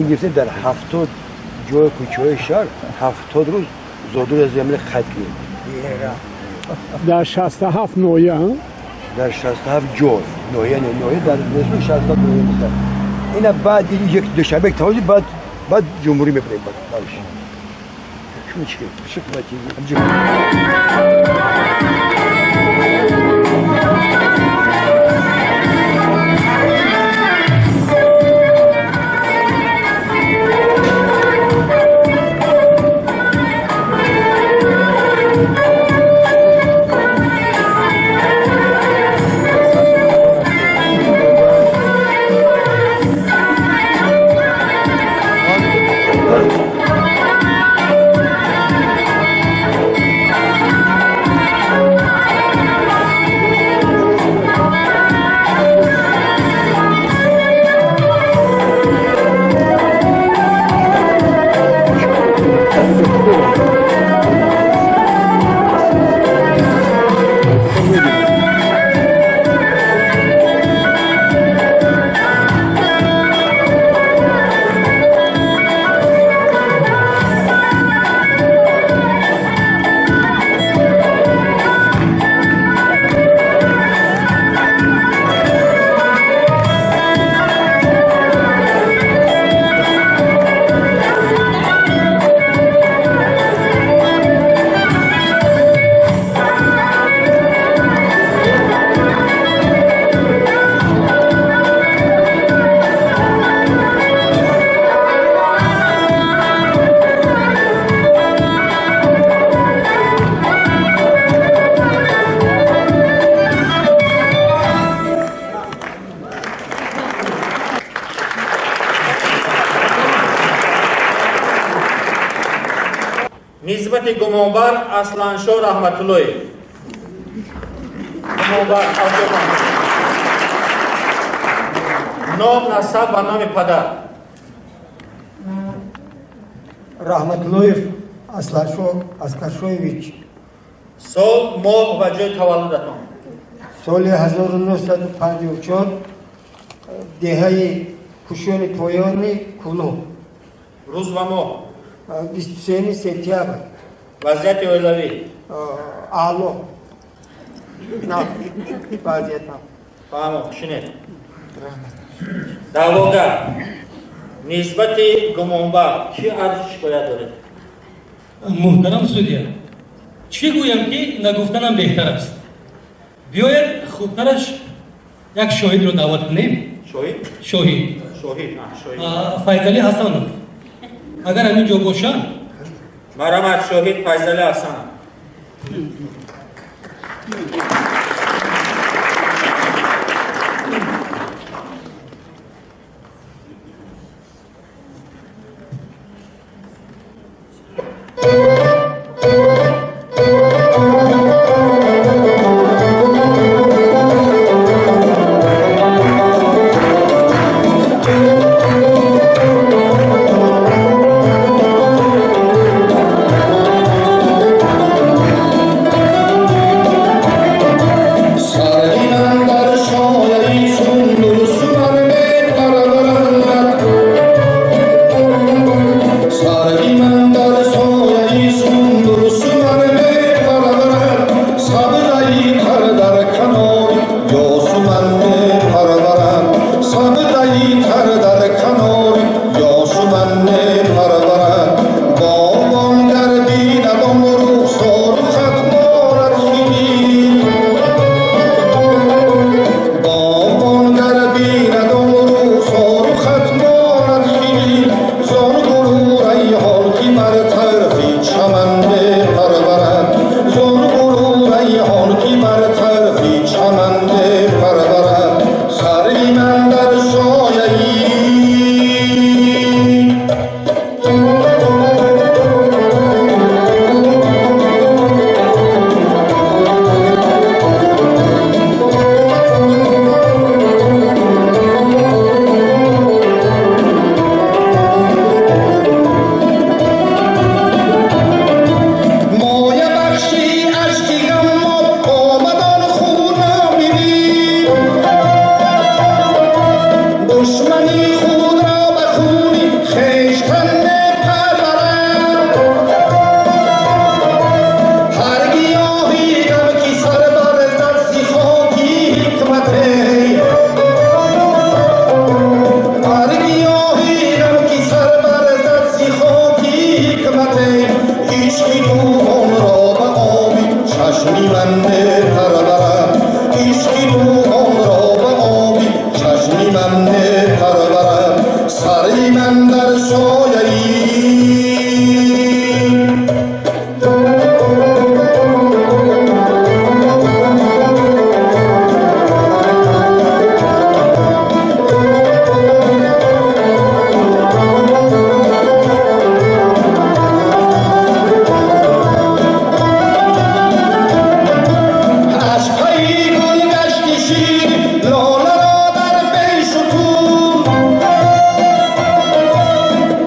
Гирифтем дар 70 ҷои кӯчаҳои шаҳр, 70 рӯз зодрӯз аз қайд кунем. Дар 67 ноҳия? Дар 67 ҷой, ноҳия не, ноҳия дар нисбати 67 ноҳия мисал. Ина баъд як душанбе тавози, баъд ҷумҳурӣ мебарем баъдш. Шумо чӣ шукмати? Нисбати гумонбар Асланшо Раҳматуллоев, гумонбар, ном, насаб ва номи падар. Раҳматуллоев Асланшо Аскаршоевич. Сол, моҳ ва ҷои таваллудатон? Соли 1954, деҳаи Кушони Поёни, Кулоб. Рӯз ва моҳ? 23 сентябр. Вазъияти оилавӣ? Аъло на вазъият. Фаҳмо, шинед. Даъвогар, нисбати гумонбар чӣ арзу шикоят доред? Муҳтарам судья, чӣ гӯям, ки нагуфтанам беҳтар аст. Биёед, хубтараш як шоҳидро даъват кунем. Шоҳид? Шоҳид. Шоҳид, шоҳид. Файзалӣ Ҳасанов, агар ҳамин ҷо бошанд. Марҳамат, шоҳид Файзалӣ Ҳасанов. Ишқи ту онро ба оби чашми ман мепарварад, ишқи ту онро ба оби чашми ман мепарварад, сари ман дар сояи. Аз пайи гул гашти шир лоларо дар бешутун,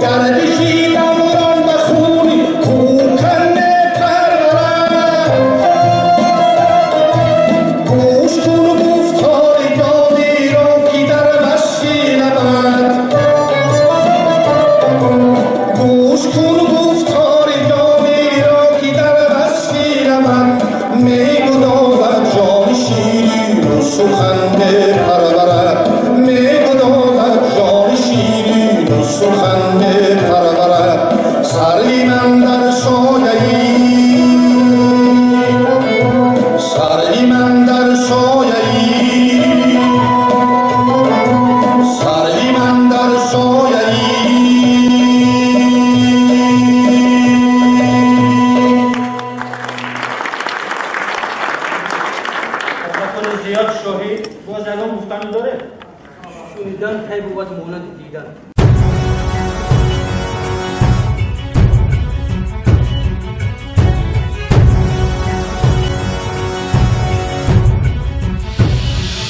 гардиши даврон ба хуни кӯкан мепарварад. Гӯш кун гуфтори ҷониро, ки дар васфи лабат, гӯш кун гуфтори ҷониро, ки дар васфи лабат, мегудозад ҷони ширину сухан мепарварад, мегудозад ҷони ширину сухан мепарварад, сари ман дар сояи, сари ман дар сояи, сари ман дар сояи. Ташаккури зиёд, шоҳид. Боз ягон гуфтани доред? Шунидан кай бувад монанди дидан.